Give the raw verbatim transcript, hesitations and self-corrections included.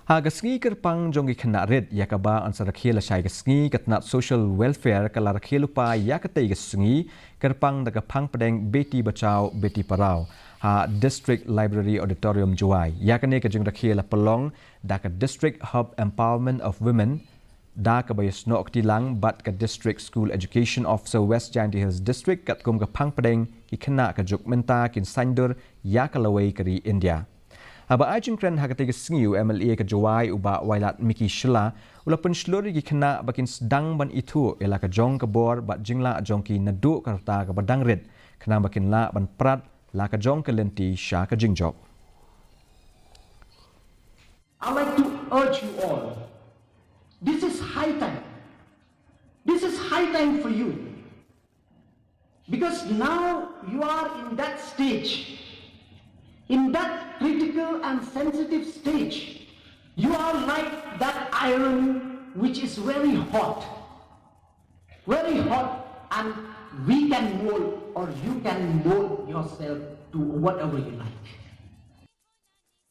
Ha ka sngi kyrpang jong ki khynnah rit ïa kaba yn sa rakhe lashai ka sngi, ka tnat Social Welfare ka la rakhe lypa ïa katei ka sngi kyrpang da ka phang pdeng Beti Bachao Beti Padhao ha District Library Auditorium, Jowai. Ïa kane ka jingrakhe la pynlong da ka District Hub Empowerment of Women, da kaba ïasnoh kti lang bad ka District School Education Officer, West Jaintia Hills District, katkum ka phang pdeng ki khynnah ka juk mynta kin saiñdur ïa ka lawei ka ri India. Haba ai jingkren ha katei ka sngi, u M L A ka Jowai, u Bah Wailadmiki Shylla, u la pynshlur ïa ki khynnah ba kin sdang ban ithuh ïa la ka jong ka bor bad jinglah jong ki naduh ka rta kaba dang rit, khnang ba kin lah ban prat la ka jong ka lynti sha ka jingjop. I'd like to urge you all, this is high time. This is high time for you. Because now you are in that stage, in that critical and sensitive stage. You are like that iron which is very hot. Very hot, and we can mold, or you can mold yourself to whatever you like.